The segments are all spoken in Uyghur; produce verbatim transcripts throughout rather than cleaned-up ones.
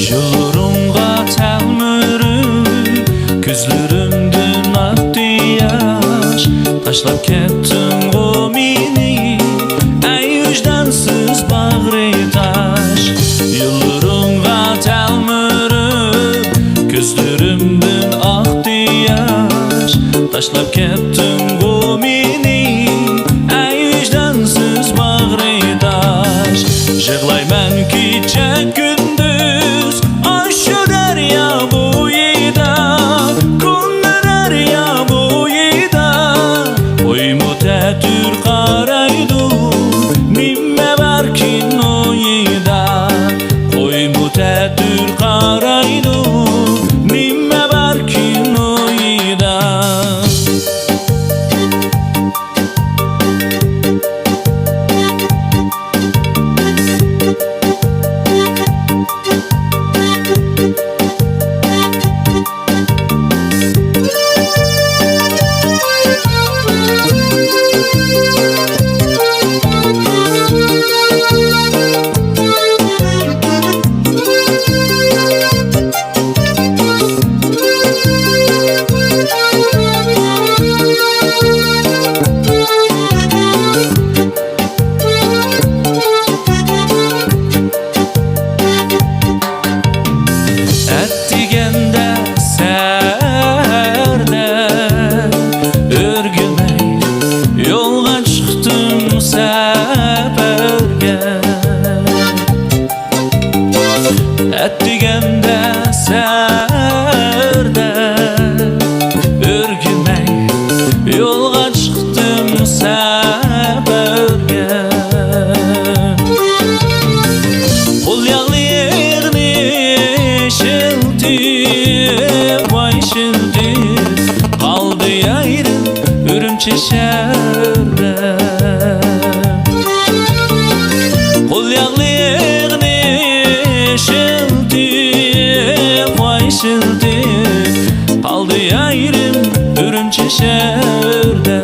يوللىرىڭغا تەلمۈرۈپ، كۆزلىرىمدىن ئاقتى ياش. تاشلاپ كەتتىڭغۇ مېنى، ئەي ۋىجدانسىز باغرى تاش. يوللىرىڭغا تەلمۈرۈپ، كۆزلىرىمدىن ئاقتى ياش. تاشلاپ كەتتىڭغۇ مېنى، ئەي ۋىجدانسىز باغرى تاش. يىغلايمەن كېچە كۈندۈز ئاشۇ دەريا بويىدا، كونا دەريا بويىدا. قويمۇ تەتۈر قارايدۇ، نېمە باركىن ئويىدا؟ قويمۇ تەتۈر قارايدۇ، نېمە باركىن ئويىدا؟ ئەتىگەندە سەھەردە ئۆرگۈلمەي يولغا چىقتىم سەپەرگە. ئەتىگەندە سەھەردە ئۆرگۈلمەي يولغا چىقتىم سەپەرگە. قول ياغلىرىنى شىلتىپ، ۋاي شىلتىپ، قالدى يارىم ئۈرۈمچى شەھەردە. قول ياغلىرىنى شىلتىپ، ۋاي شىلتىپ، قالدى يارىم ئۈرۈمچى شەھەردە.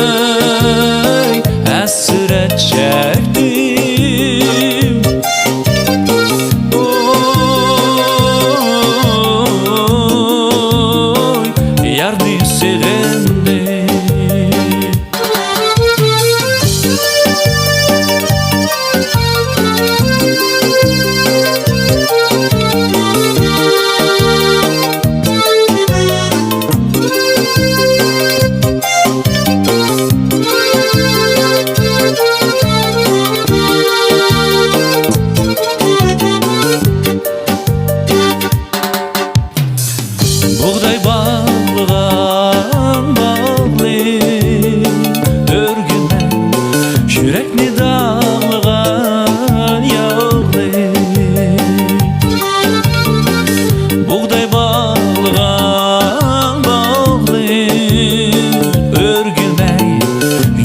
ئەي، ھەسرەت چەكتىم. ئوي، يارنى سېغىندىم. بۇغداي باغلىغان باغلىق، ئۆرگۈلمەي يۈرەكنى داغلىغان ياغلىق. بۇغداي باغلىغان باغلىق، ئۆرگۈلمەي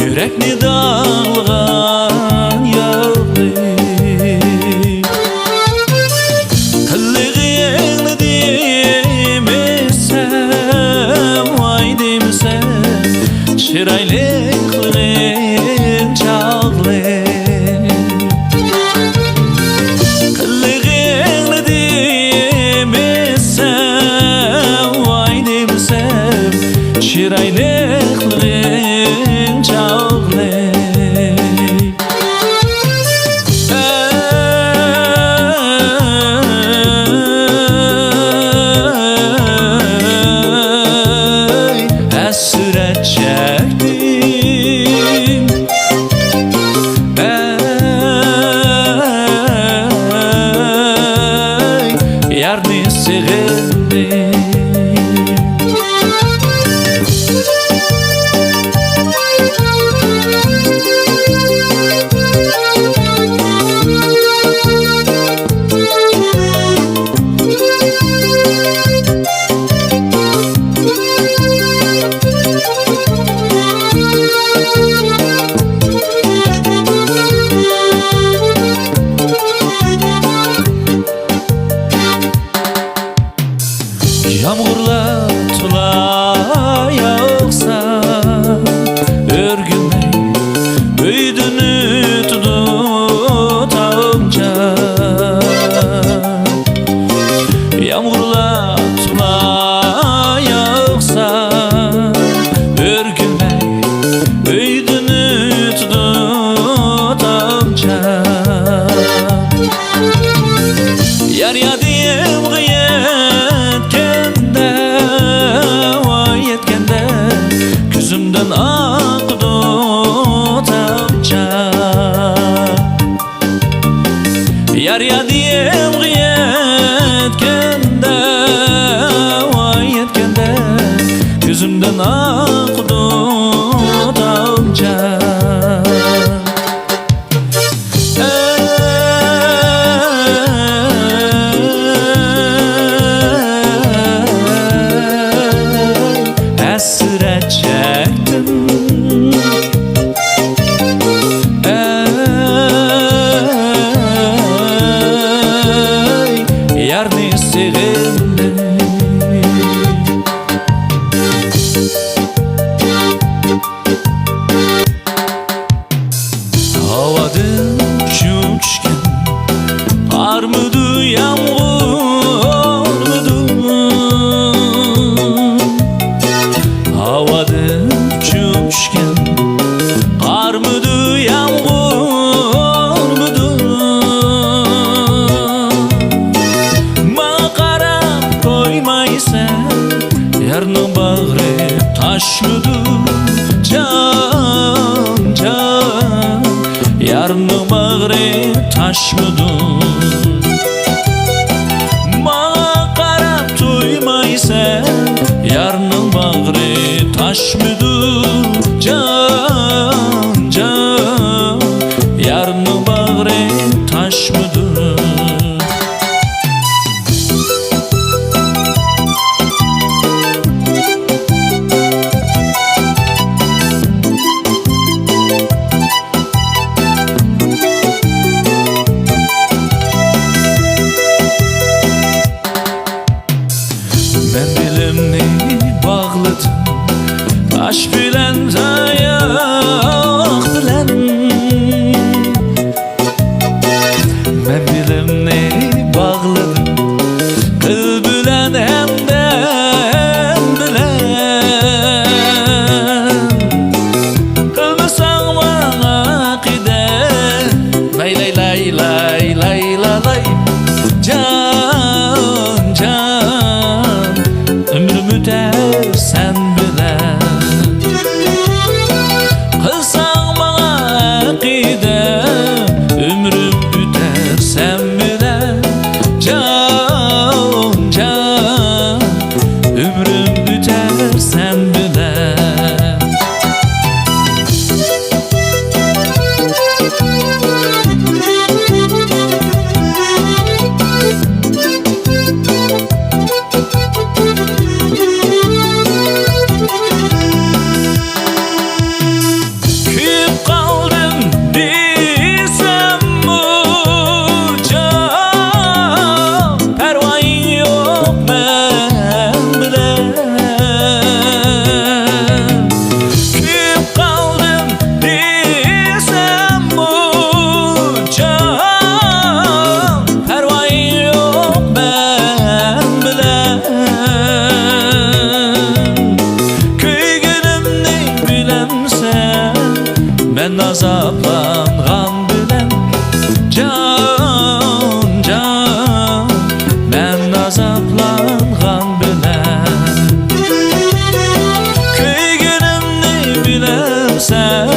يۈرەكنى داغلىغان ياغلىق. قىلىغىڭنى دېمىسەم، ۋاي دېمىسەم، چىرايلىقلىغىڭ چاغلىق. قىلىغىڭنى دېمىسەم، ۋاي دېمىسەم، چىرايلىقلىغىڭ چاغلىق. ئەي، ھەسرەت چەكتىم. پەريادىمغا يەتكەندە، ۋاي يەتكەندە، كۆزۈمدىن ئاقىدۇ تامچە. پەريادىمغا يەتكەندە، ۋاي يەتكەندە، كۆزۈمدىن ئاقىدۇ تامچە. ھەسرەت چەكتىم. ئەي، يارنى سېغىندىم. ھاۋادىن چۈشۈپ چۈشكەن قارمىدۇ، يامغۇرمىدۇ؟ ھاۋادىن چۈشۈپ چۈشكەن قارمىدۇ، يامغۇرمىدۇ؟ ماڭا قاراپ قويمايسەن، يارنىڭ باغرى تاشمىدۇ؟ جان، جان، يارنىڭ باغرى تاشمىدۇ؟ ماڭا قاراپ تويمايسەن، يارنىڭ باغرى تاشمىدۇ؟ جان، جان، يارنىڭ باغرى تاشمىدۇ؟ مەن بېلىمنى باغلىدىم تاش بىلەن، تاياق بىلەن. مەن بېلىمنى باغلىدىم قىل بىلەن، ھەمدەم بىلەن. قىلمىساڭ ماڭا قەدەم، لاي، لاي، لاي، لاي، لاي، لاي، لاي. جان، جان، ئۆمرۈم ئۆتەر سەن بىلەن. قىلساڭ ماڭا قەدەم، ئۆمرۈم ئۆتەر سەن بىلەن. جان، جان، ئۆمرۈم ئۆتەر سەن بىلەن. كۆيۈپ قالدىم دېسەممۇ جان، پەرۋايىڭ يوق مەن بىلەن. كۆيۈپ قالدىم دېسەممۇ جان، پەرۋايىڭ يوق مەن بىلەن. كۆيگىنىمنى بىلەمسەن، مەن ئازابلانغان بىلەن. جان، جان، مەن ئازابلانغان بىلەن. كۆيگىنىمنى بىلەمسەن،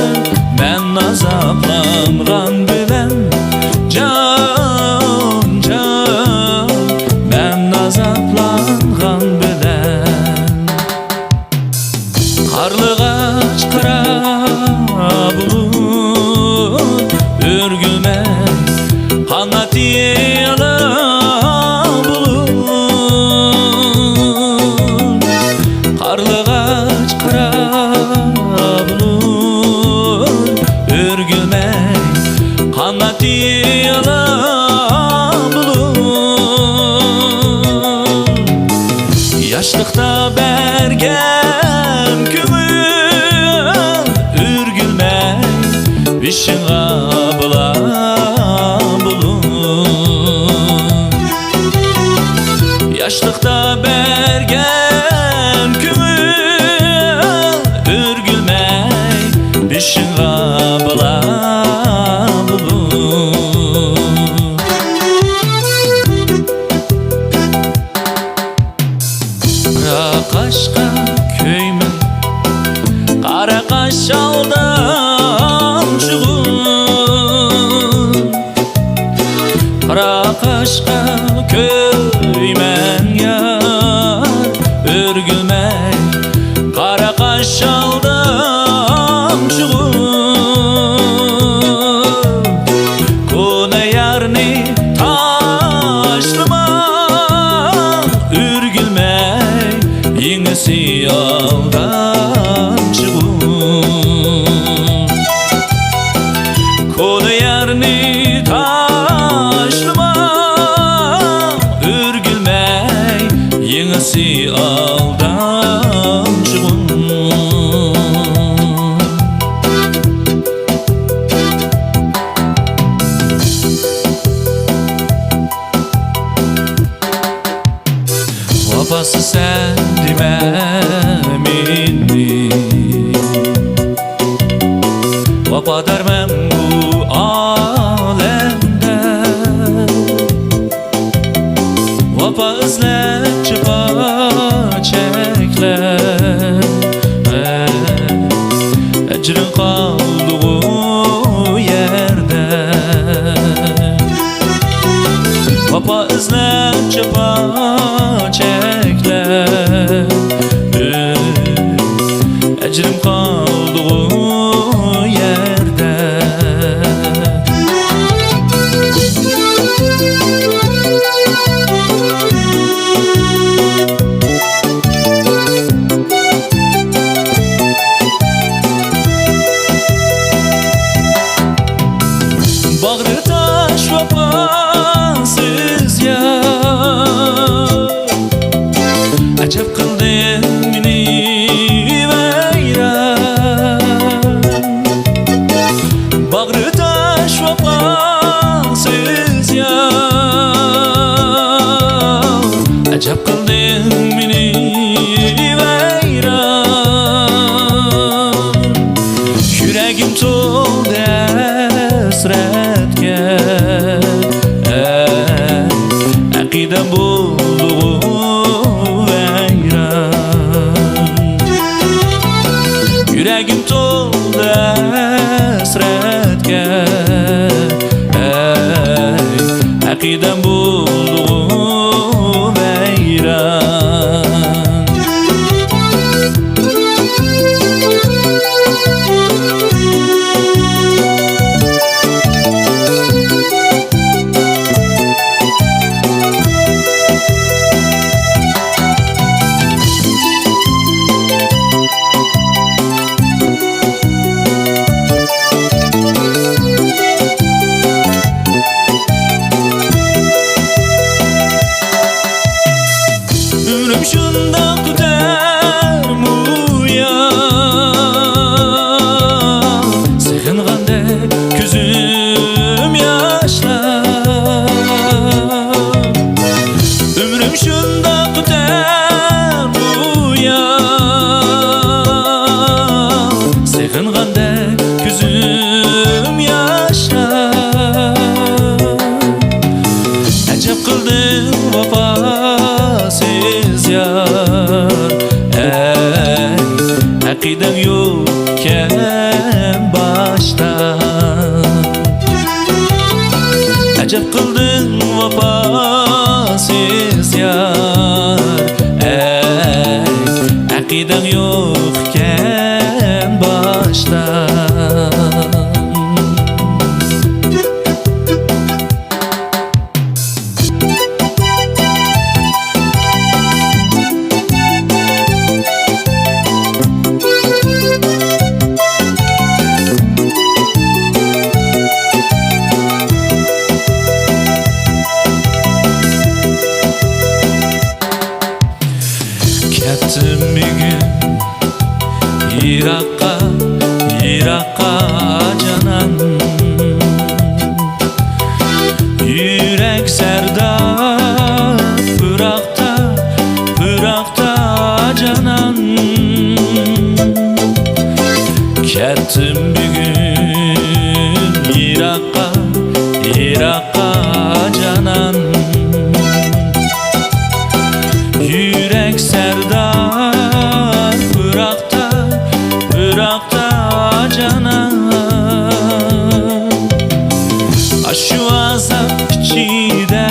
مەن ئازابلانغان بىلەن. جان، جان، مەن ئازابلانغان بىلەن. قارلىغاچ قارا بۇلۇت، ئۆرگۈلمەي قانات يېيىلا بۇلۇت. قارلىغاچ قارا بۇلۇت، ئۆرگۈلمەي قانات يېيىلا بۇلۇت. ياشلىقتا بەرگەن كۆڭۈل، ئۆرگۈلمەي بېشىڭغا بالا بولۇپ. ياشلىقتا بەرگەن كۆڭۈل، ئۆرگۈلمەي بېشىڭغا بالا بولۇپ. باشقا كۆيمەڭ يار، ئۆرگۈلمەي قارا قاش ئالدامچىغۇم. كونا يارنى تاشلىماڭ، ئۆرگۈلمەي يېڭىسى ئالدامچىغۇم. كونا يارنى تاشلىماڭ، ئۆرگۈلمەي يېڭىسى ئالدامچىغۇم. ۋاپاسىز سەن دېمە مېنى، ۋاپادارمەن بۇ ئالەمدە. ۋاپا ئىزلەپ جاپا چەكلەپ، ئەجرىڭ قالدىغۇ يەردە. ۋاپا ئىزلەپ جاپا چەكلەپ، ئەجرىم قالدىغۇ يەردە. باغرى تاش ۋاپاسىز يار، ئەجەب قىلدىڭ مېنى ۋەيران. باغرى تاش ۋاپاسىز يار، ئەجەب قىلدىڭ مېنى ۋەيران. يۈرەگىم تولدى ھەسرەتكە، ئەي، ئەقىدەم بولدىغۇ ۋەيران. يۈرەگىم تولدى ھەسرەتكە، ئەي، ئەقىدەم بولدىغۇ ۋەيران. ئۆمرۈم شۇنداق ئۆتەرمۇ يا، سېغىنغاندەك كۆزۈم ياشلاپ. ئۆمرۈم شۇنداق ئۆتەرمۇ يا، سېغىنغاندەك كۆزۈم ياشلاپ. ئەجەب قىلدىڭ ۋاپاسىز يار، ئەي، ئەقىدەڭ يوقكەن باشتا. ئەجەب قىلدىڭ ۋاپاسىز يار، ئەي، ئەقىدەڭ يوقكەن باشتا. كەتتىم بۈگۈن يىراققا، يىراققا جانان. يۈرەك سەردار پىراقتا، پىراقتا جانان. كەتتىم بۈگۈن يىراققا، يىراققا جانان. يۈرەك سەردار پىراقتا، پىراقتا جانان. ئاشۇ ئازاب ئىچىدە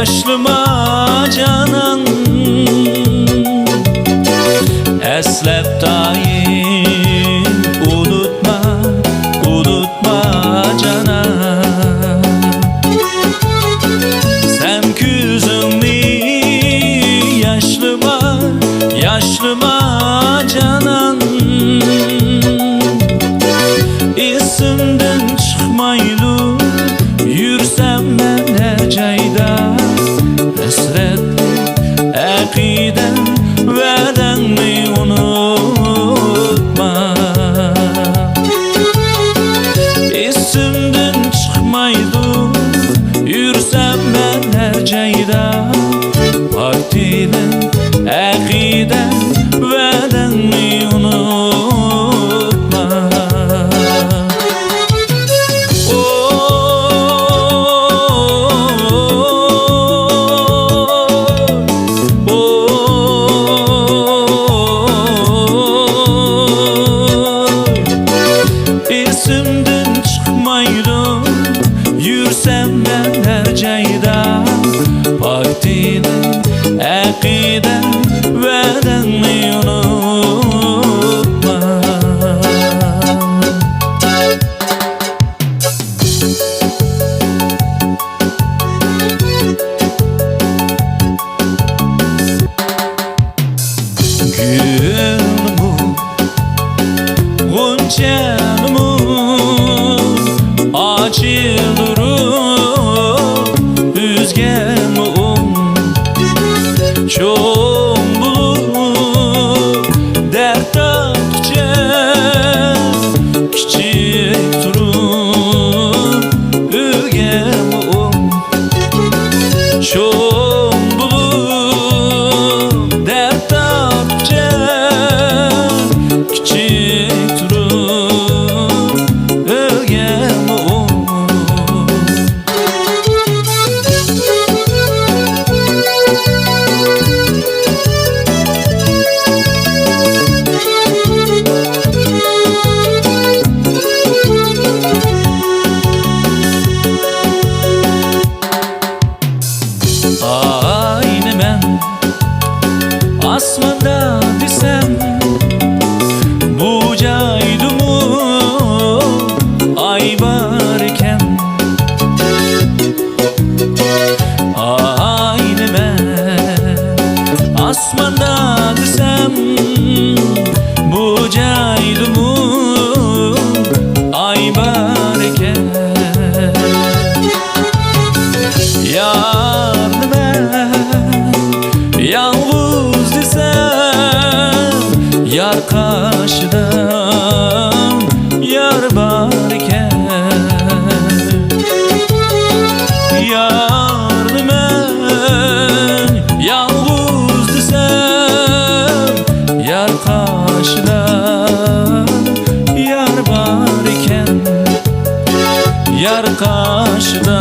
باشلىما جانان، ئەسلەپ دائىم ئۇنتۇما، ئۇنتۇما جانان. سەن كۆزۈڭنى ياشلىما، ياشلىما جانان. ئېسىمدىن چىقمايدۇ، يۈرسەم مەن ھەر جايدا. ھەسرەتلىك ئەقىدەم، ۋەدەڭنى ئۇنتۇما. ئېسىمدىن چىقمايدۇ، يۈرسەم مەن ھەر جايدا. پاك دىلىم، ئەقىدەم، ۋەدەڭنى ئۇنتۇما. ئوي، ئوي، ئېسىمدىن چىقمايدۇ، يۈرسەم مەن ھەر جايدا. پاك دىنىم، ئەقىدەم، ۋەدەڭنى ئۇنتۇما. گۈلمۇ، غۇنچەمۇ ئاچىلدۇرۇپ، ئۆزگەمۇ ئوڭ، چوڭ بولۇپ دەرد تارتقۇچە، كىچىك تۇرۇپ ئۆگەمۇ ئوڭ، چوڭ بولۇپ دەرد تارتقۇچە، كىچىك تۇرۇپ ئۆگەمۇ ئوڭ. ئاينى مەن ئاسماندا دېسەم، بۇ جايدىمۇ ئاي بار ئىكەن. ئاينى مەن ئاسماندا دېسەم، بۇ جايدىمۇ ئاي بار ئىكەن. يارنى مەن يالغۇز دېسەم، يار قاشىدا يار بار ئىكەن. يارنى مەن يالغۇز دېسەم، يار قاشىدا يار بار ئىكەن. يار قاشىدا